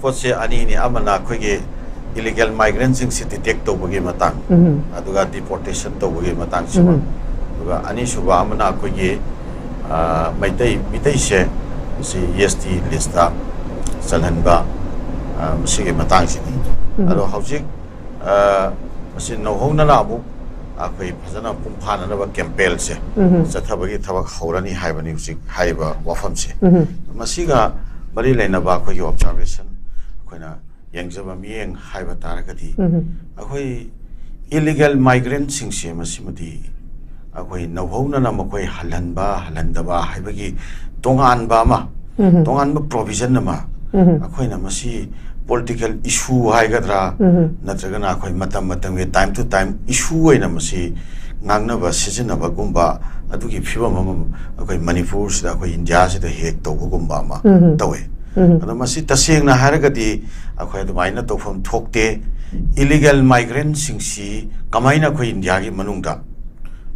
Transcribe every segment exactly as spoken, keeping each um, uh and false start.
ꯄꯣꯠꯁꯦ ꯑꯅꯤꯅꯤ, ꯑꯃꯅ ꯑꯩꯈꯣꯏꯒꯤ ꯏꯂꯤꯒꯦꯜ ꯃꯥꯏꯒ꯭ꯔꯦꯟꯁꯤꯡꯁꯤ ꯗꯤꯇꯦꯛ ꯇꯧꯕꯒꯤ ꯃꯇꯥꯡ, ꯎꯝ. ꯑꯗꯨꯒ ꯗꯤꯄꯣꯔꯇꯦꯁꯟ ꯇꯧꯕꯒꯤ ꯃꯇꯥꯡꯁꯤꯃ, ꯎꯝ. ꯑꯗꯨꯒ ꯑꯅꯤꯁꯨꯕ ꯑꯃꯅ ꯑꯩꯈꯣꯏꯒꯤ ꯑ, ꯃꯩꯇꯩ ꯃꯤꯇꯩꯁꯦ ꯃꯁꯤ ꯑꯦꯁ ꯇꯤ ꯂꯤꯁꯇ ꯆꯜꯍꯟꯕ, ꯑ, ꯃꯁꯤꯒꯤ ꯃꯇꯥꯡꯁꯤꯅꯤ꯫ ꯎꯝ. ꯑꯗꯣ ꯍꯧꯖꯤꯛ ꯑ, ꯃꯁꯤ ꯅꯧꯍꯧꯅꯅ ꯑꯃꯨꯛ ꯑꯩꯈꯣꯏ ꯐꯖꯅ ꯄꯨꯡ ꯐꯥꯅꯅꯕ ꯀꯦꯝꯄꯦꯜꯁꯦ ꯎꯝ. ꯆꯠꯊꯕꯒꯤ ꯊꯕꯛ ꯍꯧꯔꯅꯤ ꯍꯥꯏꯕꯅꯤ ꯍꯧꯖꯤꯛ ꯍꯥꯏꯔꯤꯕ ꯋꯥꯐꯝꯁꯦ꯫ ꯎꯝ. ꯃꯁꯤꯒ ꯃꯔꯤ ꯂꯩꯅꯕ ꯑꯩꯈꯣꯏꯒꯤ ꯑꯣꯕꯖꯥꯔꯕꯦꯁꯟ ꯑꯩꯈꯣꯏꯅ ꯌꯦꯡꯖꯕ ꯃꯤꯠꯌꯦꯡ ꯍꯥꯏꯕ ꯇꯥꯔꯒꯗꯤ, ꯎꯝ. ꯑꯩꯈꯣꯏ ꯏꯂꯤꯒꯦꯜ ꯃꯥꯏꯒ꯭ꯔꯦꯟꯁꯤꯡꯁꯦ ꯃꯁꯤꯃꯗꯤ ꯑꯩꯈꯣꯏ ꯅꯧꯍꯧꯅꯅ ꯃꯈꯣꯏ ꯍꯜꯍꯟꯕ ꯍꯜꯍꯟꯗꯕ ꯍꯥꯏꯕꯒꯤ ꯇꯣꯉꯥꯟꯕ ꯑꯃ, ꯎꯝ. ꯇꯣꯉꯥꯟꯕ ꯄ꯭ꯔꯣꯚꯤꯖꯟ ꯑꯃ, ꯎꯝ. ꯑꯩꯈꯣꯏꯅ ꯃꯁꯤ ꯄꯣꯂꯤꯇꯤꯀꯦꯜ ꯏꯁꯨ ꯍꯥꯏꯒꯗ꯭ꯔꯥ, ꯎꯝ. ꯅꯠꯇ꯭ꯔꯒꯅ ꯑꯩꯈꯣꯏ ꯃꯇꯝ ꯃꯇꯝꯒꯤ time to time issue ꯑꯣꯏꯅ ꯃꯁꯤ ꯉꯥꯡꯅꯕ ꯁꯤꯖꯤꯟꯅꯕꯒꯨꯝꯕ ꯑꯗꯨꯒꯤ ꯐꯤꯕꯝ ꯑꯃ ꯑꯩꯈꯣꯏ ꯃꯅꯤꯄꯨꯔꯁꯤꯗ, ꯑꯩꯈꯣꯏ ꯏꯟꯗꯤꯌꯥꯁꯤꯗ ꯍꯦꯛ ꯇꯧꯕꯒꯨꯝꯕ ꯑꯃ ꯎꯝ. ꯇꯧꯋꯦ꯫ ꯎꯝ. ꯑꯗꯣ ꯃꯁꯤ ꯇꯁꯦꯡꯅ ꯍꯥꯏꯔꯒꯗꯤ ꯑꯩꯈꯣꯏ ꯑꯗꯨꯃꯥꯏꯅ ꯇꯧꯐꯝ ꯊꯣꯛꯇꯦ꯫ ꯏꯂꯤꯒꯦꯜ ꯃꯥꯏꯒ꯭ꯔꯦꯟꯁꯤꯡꯁꯤ ꯀꯃꯥꯏꯅ ꯑꯩꯈꯣꯏ ꯏꯟꯗꯤꯌꯥꯒꯤ ꯃꯅꯨꯡꯗ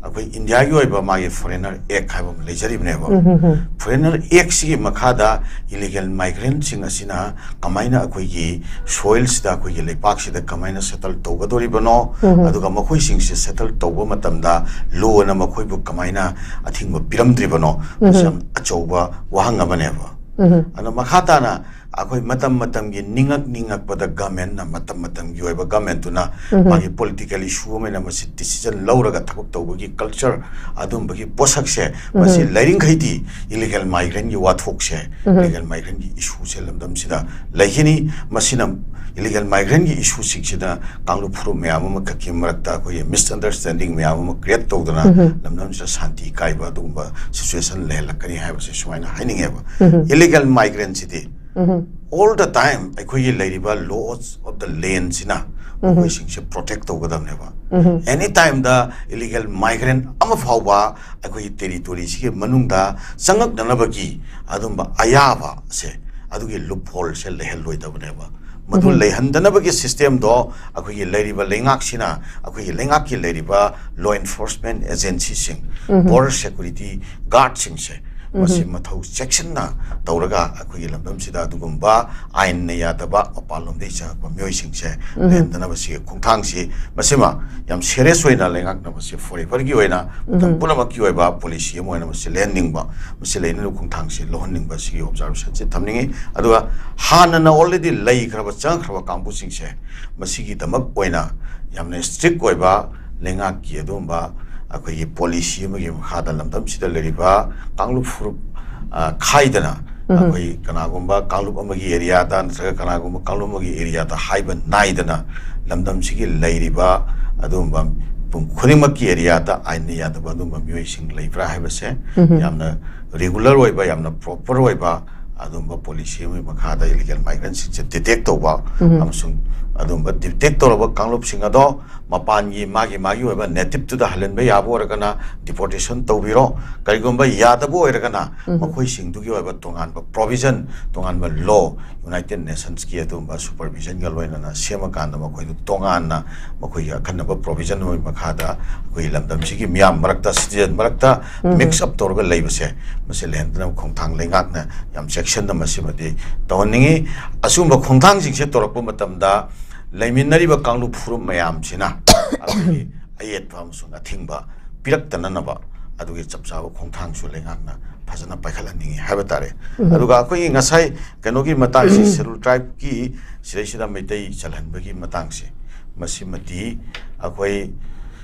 ꯑꯩꯈꯣꯏ ꯏꯟꯗꯤꯌꯥꯒꯤ ꯑꯣꯏꯕ ꯃꯥꯒꯤ ꯐꯣꯔꯦꯅꯔ ꯑꯦꯛ ꯍꯥꯏꯕ ꯑꯃ ꯂꯩꯖꯔꯤꯕꯅꯦꯕ꯫ ꯎꯝ, ꯎꯝ, ꯎꯝ. ꯐꯣꯔꯦꯅꯔ ꯑꯦꯛꯁꯤꯒꯤ ꯃꯈꯥꯗ ꯏꯂꯤꯒꯦꯜ ꯃꯥꯏꯒ꯭ꯔꯦꯟꯁꯤꯡ ꯑꯁꯤꯅ ꯀꯃꯥꯏꯅ ꯑꯩꯈꯣꯏꯒꯤ ꯁꯣꯏꯜꯁꯤꯗ, ꯑꯩꯈꯣꯏꯒꯤ ꯂꯩꯄꯥꯛꯁꯤꯗ ꯀꯃꯥꯏꯅ ꯁꯦꯇꯜ ꯇꯧꯒꯗꯧꯔꯤꯕꯅꯣ, ꯎꯝ. ꯑꯗꯨꯒ ꯃꯈꯣꯏꯁꯤꯡꯁꯦ ꯁꯦꯇꯜ ꯇꯧꯕ ꯃꯇꯝꯗ ꯂꯣꯅ ꯃꯈꯣꯏꯕꯨ ꯀꯃꯥꯏꯅ ꯑꯊꯤꯡꯕ ꯄꯤꯔꯝꯗ꯭ꯔꯤꯕꯅꯣ, ꯃꯁꯤ ꯎꯝ. ꯌꯥꯝ ꯑꯆꯧꯕ ꯋꯥꯍꯪ ꯑꯃꯅꯦꯕ꯫ ꯎꯝ. ꯑꯗꯣ ꯃꯈꯥ ꯇꯥꯅ ꯑꯩꯈꯣꯏ ꯃꯇꯝ ꯃꯇꯝꯒꯤ ꯅꯤꯡꯉꯛ ꯅꯤꯡꯉꯛꯄꯗ ꯒꯃꯦꯟꯅ, ꯃꯇꯝ ꯃꯇꯝꯒꯤ ꯑꯣꯏꯕ ꯒꯃꯦꯟꯗꯨꯅ ꯎꯝ. ꯃꯥꯒꯤ ꯄꯣꯂꯤꯇꯤꯀꯦꯜ ꯏꯁꯨ ꯑꯃ ꯑꯣꯏꯅ ꯃꯁꯤ ꯗꯤꯁꯤꯖꯟ ꯂꯧꯔꯒ ꯊꯕꯛ ꯇꯧꯕꯒꯤ ꯀꯜꯆꯔ, ꯑꯗꯨꯝꯕꯒꯤ ꯄꯣꯠꯁꯛꯁꯦ ꯃꯁꯤ ꯎꯝ. ꯂꯩꯔꯤꯡꯈꯩꯗꯤ ꯏꯂꯤꯒꯦꯜ ꯃꯥꯏꯒ꯭ꯔꯦꯟꯒꯤ ꯋꯥꯊꯣꯛꯁꯦ, ꯎꯝ. ꯏꯂꯤꯒꯦꯜ ꯃꯥꯏꯒ꯭ꯔꯦꯟꯒꯤ ꯏꯁꯨꯁꯦ ꯂꯝꯗꯝꯁꯤꯗ ꯂꯩꯈꯤꯅꯤ꯫ ꯃꯁꯤꯅ ꯏꯂꯤꯒꯦꯜ ꯃꯥꯏꯒ꯭ꯔꯦꯟꯒꯤ ꯏꯁꯨꯁꯤꯡꯁꯤꯗ ꯀꯥꯡꯂꯨꯞ ꯐꯨꯔꯨꯞ ꯃꯌꯥꯝ ꯑꯃꯈꯛꯀꯤ ꯃꯔꯛꯇ ꯑꯩꯈꯣꯏꯒꯤ ꯃꯤꯁꯑꯟꯗꯔꯁꯇꯦꯟꯗꯤꯡ ꯃꯌꯥꯝ ꯑꯃ ꯀ꯭ꯔꯤꯌꯦꯠ ꯇꯧꯗꯨꯅ ꯎꯝ. ꯂꯝꯗꯝꯁꯤꯗ ꯁꯥꯟꯇꯤ ꯀꯥꯏꯕ ꯑꯗꯨꯒꯨꯝꯕ ꯁꯤꯆꯨꯋꯦꯁꯟ ꯂꯩꯍꯜꯂꯛꯀꯅꯤ ꯍꯥꯏꯕꯁꯦ ꯁꯨꯃꯥꯏꯅ ꯍꯥꯏꯅꯤꯡꯉꯦꯕ꯫ ꯎꯝ. ꯏꯂꯤꯒꯦꯜ ꯃꯥꯏꯒ꯭ꯔꯦꯟꯁꯤꯗꯤ ꯎꯝ. all the time ꯑꯩꯈꯣꯏꯒꯤ ꯂꯩꯔꯤꯕ laws of the landꯁꯤꯅ ꯎꯝ. ꯃꯈꯣꯏꯁꯤꯡꯁꯦ ꯄ꯭ꯔꯣꯇꯦꯛ ꯇꯧꯒꯗꯕꯅꯦꯕ꯫ ꯎꯝ. ꯑꯦꯅꯤ ꯇꯥꯏꯝꯗ ꯏꯂꯤꯒꯦꯜ ꯃꯥꯏꯒ꯭ꯔꯦꯟ ꯑꯃ ꯐꯥꯎꯕ ꯑꯩꯈꯣꯏꯒꯤ ꯇꯦꯔꯤꯇꯣꯔꯤꯁꯤꯒꯤ ꯃꯅꯨꯡꯗ ꯆꯪꯉꯛꯅꯅꯕꯒꯤ ꯑꯗꯨꯝꯕ ꯑꯌꯥꯕꯁꯦ, ꯑꯗꯨꯒꯤ ꯂꯨꯞꯍꯣꯜꯁꯦ ꯂꯩꯍꯜꯂꯣꯏꯗꯕꯅꯦꯕ꯫ ꯃꯗꯨ ꯎꯝ. ꯂꯩꯍꯟꯗꯅꯕꯒꯤ ꯁꯤꯁꯇꯦꯝꯗꯣ ꯑꯩꯈꯣꯏꯒꯤ ꯂꯩꯔꯤꯕ ꯂꯩꯉꯥꯛꯁꯤꯅ, ꯑꯩꯈꯣꯏꯒꯤ ꯂꯩꯉꯥꯛꯀꯤ ꯂꯩꯔꯤꯕ ꯂꯣ ꯑꯦꯟꯐꯣꯔꯁꯃꯦꯟ ꯑꯦꯖꯦꯟꯁꯤꯁꯤꯡ, ꯎꯝ. ꯕꯣꯔꯗꯔ ꯁꯦꯀꯨꯔꯤꯇꯤ ꯒꯥꯔꯗꯁꯤꯡꯁꯦ ꯃꯁꯤ ꯃꯊꯧ ꯆꯦꯛꯁꯤꯟꯅ ꯇꯧꯔꯒ ꯑꯩꯈꯣꯏꯒꯤ ꯂꯝꯗꯝꯁꯤꯗ ꯑꯗꯨꯒꯨꯝꯕ ꯑꯥꯏꯟꯅ ꯌꯥꯗꯕ ꯃꯄꯥꯟꯂꯣꯝꯗꯒꯤ ꯆꯪꯉꯛꯄ ꯃꯤꯑꯣꯏꯁꯤꯡꯁꯦ ꯂꯩꯍꯟꯗꯅꯕ ꯁꯤꯒꯤ ꯈꯣꯡꯊꯥꯡꯁꯤ, ꯃꯁꯤꯃ ꯌꯥꯝ ꯁꯦꯔꯤꯌꯁ ꯑꯣꯏꯅ ꯂꯩꯉꯥꯛꯅ ꯃꯁꯤ ꯐꯣꯔꯦꯚꯔꯒꯤ ꯑꯣꯏꯅ ꯃꯇꯝ ꯄꯨꯝꯅꯃꯛꯀꯤ ꯑꯣꯏꯕ ꯄꯣꯂꯤꯁꯤ ꯑꯃ ꯑꯣꯏꯅ ꯃꯁꯤ ꯂꯩꯍꯟꯅꯤꯡꯕ, ꯃꯁꯤ ꯂꯩꯅꯅꯕ ꯈꯣꯡꯊꯥꯡꯁꯤ ꯂꯧꯍꯟꯅꯤꯡꯕ, ꯁꯤꯒꯤ ꯑꯣꯕꯖꯥꯔꯕꯦꯁꯟꯁꯤ ꯊꯝꯅꯤꯡꯉꯤ꯫ ꯑꯗꯨꯒ ꯍꯥꯟꯅꯅ ꯑꯣꯜꯔꯦꯗꯤ ꯂꯩꯈ꯭ꯔꯕ, ꯆꯪꯈ꯭ꯔꯕ ꯀꯥꯡꯕꯨꯁꯤꯡꯁꯦ ꯃꯁꯤꯒꯤꯗꯃꯛ ꯑꯣꯏꯅ ꯌꯥꯝꯅ ꯏꯁꯇ꯭ꯔꯤꯛ ꯑꯣꯏꯕ ꯂꯩꯉꯥꯛꯀꯤ ꯑꯗꯨꯒꯨꯝꯕ ꯑꯩꯈꯣꯏꯒꯤ ꯄꯣꯂꯤꯁꯤ ꯑꯃꯒꯤ ꯃꯈꯥꯗ ꯂꯝꯗꯝꯁꯤꯗ ꯂꯩꯔꯤꯕ ꯀꯥꯡꯂꯨꯞ ꯐꯨꯔꯨꯞ, ꯑ, ꯈꯥꯏꯗꯅ, ꯑꯩꯈꯣꯏ ꯀꯅꯥꯒꯨꯝꯕ ꯀꯥꯡꯂꯨꯞ ꯑꯃꯒꯤ ꯑꯦꯔꯤꯌꯥꯗ ꯅꯠꯇ꯭ꯔꯒ ꯀꯅꯥꯒꯨꯝꯕ ꯀꯥꯡꯂꯨꯞ ꯑꯃꯒꯤ ꯑꯦꯔꯤꯌꯥꯗ ꯍꯥꯏꯕ ꯅꯥꯏꯗꯅ ꯂꯝꯗꯝꯁꯤꯒꯤ ꯂꯩꯔꯤꯕ ꯑꯗꯨꯒꯨꯝꯕ ꯄꯨꯝ ꯈꯨꯗꯤꯡꯃꯛꯀꯤ ꯑꯦꯔꯤꯌꯥꯗ ꯑꯥꯏꯟꯅ ꯌꯥꯗꯕ ꯑꯗꯨꯒꯨꯝꯕ ꯃꯤꯑꯣꯏꯁꯤꯡ ꯂꯩꯕ꯭ꯔꯥ ꯍꯥꯏꯕꯁꯦ ꯌꯥꯝꯅ ꯔꯤꯒꯨꯂꯔ ꯑꯣꯏꯕ, ꯌꯥꯝꯅ ꯄ꯭ꯔꯣꯄꯔ ꯑꯣꯏꯕ ꯑꯗꯨꯒꯨꯝꯕ ꯄꯣꯂꯤꯁꯤ ꯑꯃꯒꯤ ꯃꯈꯥꯗ ꯏꯂꯤꯒꯦꯜ ꯃꯥꯏꯒ꯭ꯔꯦꯟꯁꯤꯡꯁꯦ ꯗꯤꯇꯦꯛ ꯇꯧꯕ ꯑꯃꯁꯨꯡ ꯑꯗꯨꯒꯨꯝꯕ ꯗꯤꯇꯦꯛ ꯇꯧꯔꯕ ꯀꯥꯡꯂꯨꯞꯁꯤꯡ ꯑꯗꯣ ꯃꯄꯥꯟꯒꯤ ꯃꯥꯒꯤ ꯃꯥꯒꯤ ꯑꯣꯏꯕ ꯅꯦꯇꯤꯞꯇꯨꯗ ꯍꯜꯍꯟꯕ ꯌꯥꯕ ꯑꯣꯏꯔꯒꯅ ꯗꯤꯄꯣꯔꯇꯦꯁꯟ ꯇꯧꯕꯤꯔꯣ꯫ ꯀꯔꯤꯒꯨꯝꯕ ꯌꯥꯗꯕ ꯑꯣꯏꯔꯒꯅ ꯃꯈꯣꯏꯁꯤꯡꯗꯨꯒꯤ ꯑꯣꯏꯕ ꯇꯣꯉꯥꯟꯕ ꯄ꯭ꯔꯣꯚꯤꯖꯟ, ꯇꯣꯉꯥꯟꯕ ꯂꯣ, ꯌꯨꯅꯥꯏꯇꯦꯠ ꯅꯦꯁꯟꯁꯀꯤ ꯑꯗꯨꯒꯨꯝꯕ ꯁꯨꯄꯔꯚꯤꯖꯟꯒ ꯂꯣꯏꯅꯅ ꯁꯦꯝꯃꯀꯥꯟꯗ ꯃꯈꯣꯏꯗꯨ ꯇꯣꯉꯥꯟꯅ ꯃꯈꯣꯏꯒꯤ ꯑꯈꯟꯅꯕ ꯄ꯭ꯔꯣꯚꯤꯖꯟ ꯑꯃꯒꯤ ꯃꯈꯥꯗ ꯑꯩꯈꯣꯏꯒꯤ ꯂꯝꯗꯝꯁꯤꯒꯤ ꯃꯤꯌꯥꯝ ꯃꯔꯛꯇ, ꯁꯤꯇꯤꯖꯟ ꯃꯔꯛꯇ ꯃꯤꯛꯁ ꯑꯞ ꯇꯧꯔꯒ ꯂꯩꯕꯁꯦ, ꯃꯁꯤ ꯂꯩꯍꯟꯗꯅꯕ ꯈꯣꯡꯊꯥꯡ ꯂꯩꯉꯥꯛꯅ ꯌꯥꯝ ꯆꯦꯛꯁꯤꯟꯅ ꯃꯁꯤꯃꯗꯤ ꯇꯧꯍꯟꯅꯤꯡꯉꯤ꯫ ꯑꯁꯤꯒꯨꯝꯕ ꯈꯣꯡꯊꯥꯡꯁꯤꯡꯁꯦ ꯇꯧꯔꯛꯄ ꯃꯇꯝꯗ ꯂꯩꯃꯤꯟꯅꯔꯤꯕ ꯀꯥꯡꯂꯨꯞ ꯐꯨꯔꯨꯞ ꯃꯌꯥꯝꯁꯤꯅ ꯑꯩꯈꯣꯏꯒꯤ ꯑꯌꯦꯠꯄ ꯑꯃꯁꯨꯡ ꯑꯊꯤꯡꯕ ꯄꯤꯔꯛꯇꯅꯅꯕ ꯑꯗꯨꯒꯤ ꯆꯞ ꯆꯥꯕ ꯈꯣꯡꯊꯥꯡꯁꯨ ꯂꯩꯉꯥꯛꯅ ꯐꯖꯅ ꯄꯥꯏꯈꯠꯍꯟꯅꯤꯡꯉꯤ ꯍꯥꯏꯕ ꯇꯥꯔꯦ꯫ ꯑꯗꯨꯒ ꯑꯩꯈꯣꯏꯒꯤ ꯉꯁꯥꯏ ꯀꯩꯅꯣꯒꯤ ꯃꯇꯥꯡꯁꯤ, ꯁꯦꯗꯨꯜ ꯇ꯭ꯔꯥꯏꯕꯀꯤ ꯁꯤꯗꯩꯁꯤꯗ ꯃꯩꯇꯩ ꯆꯜꯍꯟꯕꯒꯤ ꯃꯇꯥꯡꯁꯦ, ꯃꯁꯤꯃꯗꯤ ꯑꯩꯈꯣꯏ,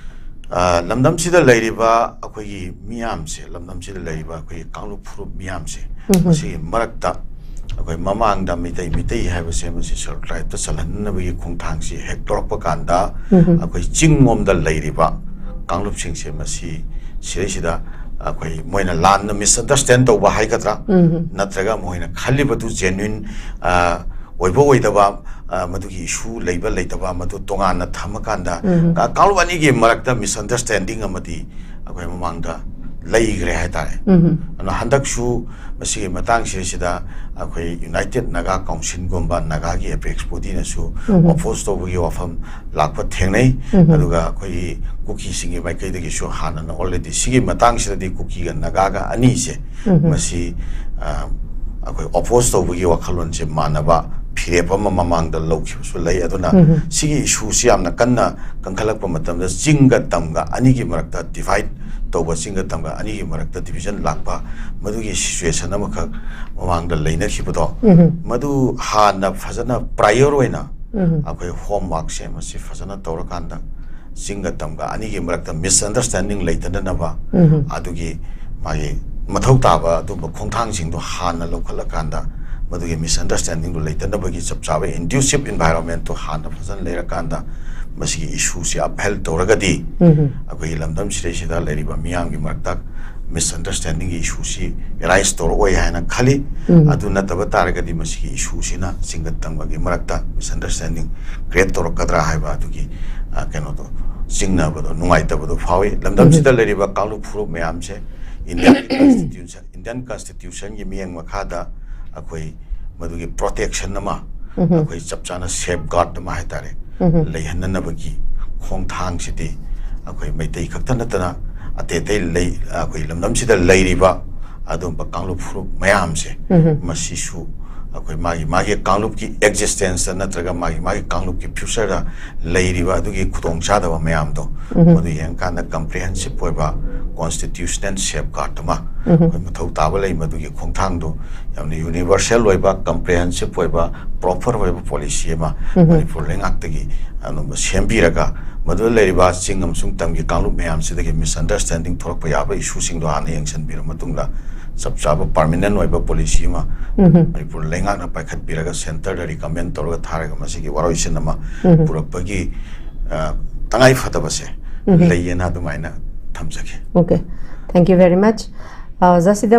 ꯑ, ꯂꯝꯗꯝꯁꯤꯗ ꯂꯩꯔꯤꯕ ꯑꯩꯈꯣꯏꯒꯤ ꯃꯤꯌꯥꯝꯁꯦ, ꯂꯝꯗꯝꯁꯤꯗ ꯂꯩꯔꯤꯕ ꯑꯩꯈꯣꯏꯒꯤ ꯀꯥꯡꯂꯨꯞ ꯐꯨꯔꯨꯞ ꯃꯤꯌꯥꯝꯁꯦ, ꯃꯁꯤꯒꯤ ꯃꯔꯛꯇ ꯑꯩꯈꯣꯏ ꯃꯃꯥꯡꯗ ꯃꯩꯇꯩ, ꯃꯩꯇꯩ ꯍꯥꯏꯕꯁꯦ ꯃꯁꯤ ꯁꯦꯗꯨꯜ ꯇ꯭ꯔꯥꯏꯕꯇ ꯆꯜꯍꯟꯅꯕꯒꯤ ꯈꯣꯡꯊꯥꯡꯁꯤ ꯍꯦꯛ ꯇꯧꯔꯛꯄ ꯀꯥꯟꯗ, ꯑꯩꯈꯣꯏ ꯆꯤꯡꯂꯣꯝꯗ ꯂꯩꯔꯤꯕ ꯀꯥꯡꯂꯨꯞꯁꯤꯡꯁꯦ ꯃꯁꯤ ꯁꯤꯗꯩꯁꯤꯗ ꯑꯩꯈꯣꯏ ꯃꯣꯏꯅ ꯂꯥꯟꯅ ꯃꯤꯁꯑꯟꯗꯔꯁꯇꯦꯟ ꯇꯧꯕ ꯍꯥꯏꯒꯗ꯭ꯔꯥ, ꯅꯠꯇ꯭ꯔꯒ ꯃꯣꯏꯅ ꯈꯜꯂꯤꯕꯗꯨ ꯖꯦꯅ꯭ꯋꯤꯟ, ꯑ, ꯑꯣꯏꯕ ꯑꯣꯏꯗꯕ, ꯑ, ꯃꯗꯨꯒꯤ ꯏꯁꯨ ꯂꯩꯕ ꯂꯩꯇꯕ ꯃꯗꯨ ꯇꯣꯉꯥꯟꯅ ꯊꯝꯃꯀꯥꯟꯗ, ꯀꯥ-, ꯀꯥꯡꯂꯨꯞ ꯑꯅꯤꯒꯤ ꯃꯔꯛꯇ ꯃꯤꯁꯑꯟꯗꯔꯁꯇꯦꯟꯗꯤꯡ ꯑꯃꯗꯤ ꯑꯩꯈꯣꯏ ꯃꯃꯥꯡꯗ ꯂꯩꯈ꯭ꯔꯦ ꯍꯥꯏꯇꯥꯔꯦ꯫ ꯎꯝ ꯑꯗꯨꯅ ꯍꯟꯗꯛꯁꯨ ꯃꯁꯤꯒꯤ ꯃꯇꯥꯡꯁꯤꯗꯩꯁꯤꯗ ꯑꯩꯈꯣꯏ ꯌꯨꯅꯥꯏꯇꯦꯠ ꯅꯒꯥ ꯀꯥꯎꯟꯁꯤꯜꯒꯨꯝꯕ ꯅꯒꯥꯒꯤ ꯑꯦꯄꯦꯛꯁ ꯕꯣꯗꯤꯅꯁꯨ ꯑꯣꯄꯣꯖ ꯇꯧꯕꯒꯤ ꯋꯥꯐꯝ ꯂꯥꯛꯄ ꯊꯦꯡꯅꯩ꯫ ꯑꯗꯨꯒ ꯑꯩꯈꯣꯏꯒꯤ ꯀꯨꯀꯤꯁꯤꯡꯒꯤ ꯃꯥꯏꯀꯩꯗꯒꯤꯁꯨ ꯍꯥꯟꯅꯅ ꯑꯣꯜꯔꯦꯗꯤ ꯁꯤꯒꯤ ꯃꯇꯥꯡꯁꯤꯗꯗꯤ ꯀꯨꯀꯤꯒ ꯅꯒꯥꯒ ꯑꯅꯤꯁꯦ ꯃꯁꯤ ꯑ, ꯑꯩꯈꯣꯏ ꯑꯣꯄꯣꯖ ꯇꯧꯕꯒꯤ ꯋꯥꯈꯜꯂꯣꯟꯁꯦ ꯃꯥꯟꯅꯕ ꯐꯤꯔꯦꯞ ꯑꯃ ꯃꯃꯥꯡꯗ ꯂꯧꯈꯤꯕꯁꯨ ꯂꯩ꯫ ꯑꯗꯨꯅ ꯁꯤꯒꯤ ꯏꯁꯨꯁꯤ ꯌꯥꯝꯅ ꯀꯟꯅ ꯀꯟꯈꯠꯂꯛꯄ ꯃꯇꯝꯗ ꯆꯤꯡꯒ ꯇꯝꯒ ꯑꯅꯤꯒꯤ ꯃꯔꯛꯇ ꯗꯤꯚꯥꯏꯠ ꯇꯧꯕ, ꯆꯤꯡꯒ ꯇꯝꯒ ꯑꯅꯤꯒꯤ ꯃꯔꯛꯇ ꯗꯤꯚꯤꯖꯟ ꯂꯥꯛꯄ, ꯃꯗꯨꯒꯤ ꯁꯤꯆꯨꯋꯦꯁꯟ ꯑꯃꯈꯛ ꯃꯃꯥꯡꯗ ꯂꯩꯅꯈꯤꯕꯗꯣ, ꯃꯗꯨ ꯍꯥꯟꯅ ꯐꯖꯅ ꯄ꯭ꯔꯥꯏꯌꯣꯔ ꯑꯣꯏꯅ ꯑꯩꯈꯣꯏ ꯍꯣꯝꯋꯥꯔꯛꯁꯦ ꯃꯁꯤ ꯐꯖꯅ ꯇꯧꯔꯀꯥꯟꯗ ꯆꯤꯡꯒ ꯇꯝꯒ ꯑꯅꯤꯒꯤ ꯃꯔꯛꯇ ꯃꯤꯁꯑꯟꯗꯔꯁ꯭ꯇꯦꯟꯗꯤꯡ ꯂꯩꯇꯅꯅꯕ ꯑꯗꯨꯒꯤ ꯃꯥꯒꯤ ꯃꯊꯧ ꯇꯥꯕ ꯑꯗꯨꯝꯕ ꯈꯣꯡꯊꯥꯡꯁꯤꯡꯗꯣ ꯍꯥꯟꯅ ꯂꯧꯈꯠꯂꯀꯥꯟꯗ ꯃꯗꯨꯒꯤ ꯃꯤꯁꯑꯟꯗꯔꯁ꯭ꯇꯦꯟꯗꯤꯡꯗꯨ ꯂꯩꯇꯅꯕꯒꯤ ꯆꯞ ꯆꯥꯕ ꯏꯟꯗ꯭ꯌꯨꯁꯤꯞ ꯏꯟꯚꯥꯏꯔꯣꯟꯃꯦꯟꯇꯣ ꯍꯥꯟꯅ ꯐꯖꯅ ꯂꯩꯔꯀꯥꯟꯗ ꯃꯁꯤꯒꯤ ꯏꯁꯨꯁꯤ ꯑꯞꯍꯦꯜ ꯇꯧꯔꯒꯗꯤ ꯑꯩꯈꯣꯏꯒꯤ ꯂꯝꯗꯝ ꯁꯤꯗꯩꯁꯤꯗ ꯂꯩꯔꯤꯕ ꯃꯤꯌꯥꯝꯒꯤ ꯃꯔꯛꯇ ꯃꯤꯁꯑꯟꯗꯔꯁ꯭ꯇꯦꯟꯗꯤꯡꯒꯤ ꯏꯁꯨꯁꯤ ꯑꯦꯔꯥꯏꯁ ꯇꯧꯔꯛꯑꯣꯏ ꯍꯥꯏꯅ ꯈꯜꯂꯤ꯫ ꯑꯗꯨ ꯅꯠꯇꯕ ꯇꯥꯔꯒꯗꯤ ꯃꯁꯤꯒꯤ ꯏꯁꯨꯁꯤꯅ ꯆꯤꯡꯒ ꯇꯝꯒꯒꯤ ꯃꯔꯛꯇ ꯃꯤꯁꯑꯟꯗꯔꯁ꯭ꯇꯦꯟꯗꯤꯡ ꯀ꯭ꯔꯤꯌꯦꯠ ꯇꯧꯔꯛꯀꯗ꯭ꯔꯥ ꯍꯥꯏꯕ ꯑꯗꯨꯒꯤ ꯑ, ꯀꯩꯅꯣꯗꯣ, ꯆꯤꯡꯅꯕꯗꯣ, ꯅꯨꯡꯉꯥꯏꯇꯕꯗꯣ ꯐꯥꯎꯏ꯫ ꯂꯝꯗꯝꯁꯤꯗ ꯂꯩꯔꯤꯕ ꯀꯥꯡꯂꯨꯞ ꯐꯨꯔꯨꯞ ꯃꯌꯥꯝꯁꯦ ꯏꯟꯗꯤꯌꯥꯒꯤ ꯀꯟꯁꯇꯤꯇ꯭ꯌꯨꯁꯟ, ꯏꯟꯗꯤꯌꯟ ꯀꯟꯁꯇꯤꯇ꯭ꯌꯨꯁꯟꯒꯤ ꯃꯤꯠꯌꯦꯡ ꯃꯈꯥꯗ ꯑꯩꯈꯣꯏ ꯃꯗꯨꯒꯤ ꯄ꯭ꯔꯣꯇꯦꯛꯁꯟ ꯑꯃ, ꯑꯩꯈꯣꯏ ꯆꯞ ꯆꯥꯅ ꯁꯦꯐ ꯒꯥꯔꯗ ꯑꯃ ꯍꯥꯏꯇꯥꯔꯦ, ꯂꯩꯍꯟꯅꯅꯕꯒꯤ ꯈꯣꯡꯊꯥꯡꯁꯤꯗꯤ ꯑꯩꯈꯣꯏ ꯃꯩꯇꯩ ꯈꯛꯇ ꯅꯠꯇꯅ ꯑꯇꯩ ꯑꯇꯩ ꯂꯩ, ꯑꯩꯈꯣꯏ ꯂꯝꯗꯝꯁꯤꯗ ꯂꯩꯔꯤꯕ ꯑꯗꯨꯝꯕ ꯀꯥꯡꯂꯨꯞ ꯐꯨꯔꯨꯞ ꯃꯌꯥꯝꯁꯦ ꯃꯁꯤꯁꯨ ꯑꯩꯈꯣꯏ ꯃꯥꯒꯤ ꯃꯥꯒꯤ ꯀꯥꯡꯂꯨꯞꯀꯤ ꯑꯦꯛꯖꯤꯁꯇꯦꯟꯁꯇ ꯅꯠꯇ꯭ꯔꯒ ꯃꯥꯒꯤ ꯃꯥꯒꯤ ꯀꯥꯡꯂꯨꯞꯀꯤ ꯐ꯭ꯌꯨꯆꯔꯗ ꯂꯩꯔꯤꯕ ꯑꯗꯨꯒꯤ ꯈꯨꯗꯣꯡꯆꯥꯗꯕ ꯃꯌꯥꯝꯗꯣ ꯃꯗꯨ ꯌꯦꯡꯉꯀꯥꯟꯗ ꯀꯝꯄ꯭ꯔꯤꯍꯦꯟꯁꯤꯞ ꯑꯣꯏꯕ ꯀꯣꯟꯁꯇꯤꯇ꯭ꯌꯨꯁꯅꯦꯜ ꯁꯦꯐ ꯒꯥꯔꯗ ꯑꯃ ꯑꯩꯈꯣꯏ ꯃꯊꯧ ꯇꯥꯕ ꯂꯩ꯫ ꯃꯗꯨꯒꯤ ꯈꯣꯡꯊꯥꯡꯗꯣ ꯌꯥꯝꯅ ꯌꯨꯅꯤꯚꯔꯁꯦꯜ ꯑꯣꯏꯕ, ꯀꯝꯄ꯭ꯔꯤꯍꯦꯟꯁꯤꯞ ꯑꯣꯏꯕ, ꯄ꯭ꯔꯣꯄꯔ ꯑꯣꯏꯕ ꯄꯣꯂꯤꯁꯤ ꯑꯃ ꯃꯅꯤꯄꯨꯔ ꯂꯩꯉꯥꯛꯇꯒꯤ ꯑꯗꯨꯝꯕ ꯁꯦꯝꯕꯤꯔꯒ ꯃꯗꯨꯗ ꯂꯩꯔꯤꯕ ꯆꯤꯡ ꯑꯃꯁꯨꯡ ꯇꯝꯒꯤ ꯀꯥꯡꯂꯨꯞ ꯃꯌꯥꯝꯁꯤꯗꯒꯤ ꯃꯤꯁꯑꯟꯗꯔꯁ꯭ꯇꯦꯟꯗꯤꯡ ꯊꯣꯛꯂꯛꯄ ꯌꯥꯕ ꯏꯁꯨꯁꯤꯡꯗꯣ ꯍꯥꯟꯅ ꯌꯦꯡꯁꯤꯟꯕꯤꯔ ꯃꯇꯨꯡꯗ ꯆꯞ ꯆꯥꯕ ꯄꯥꯔꯃꯤꯅꯦꯟ ꯑꯣꯏꯕ ꯄꯣꯂꯤꯁꯤ ꯑꯃ ꯃꯅꯤꯄꯨꯔ ꯂꯩꯉꯥꯛꯅ ꯄꯥꯏꯈꯠꯄꯤꯔꯒ ꯁꯦꯟꯇꯔꯗ ꯔꯤꯀꯃꯦꯟ ꯇꯧꯔꯒ ꯊꯥꯔꯒ ꯃꯁꯤꯒꯤ ꯋꯥꯔꯣꯏꯁꯤꯟ ꯑꯃ ꯄꯨꯔꯛꯄꯒꯤ ꯑ, ꯇꯉꯥꯏ ꯐꯗꯕꯁꯦ ꯂꯩꯌꯦꯅ ꯑꯗꯨꯃꯥꯏꯅ ꯊꯝꯖꯒꯦ꯫ Okay, thank you very much. ꯑ, ꯑꯣꯖꯥ ꯁꯤꯗ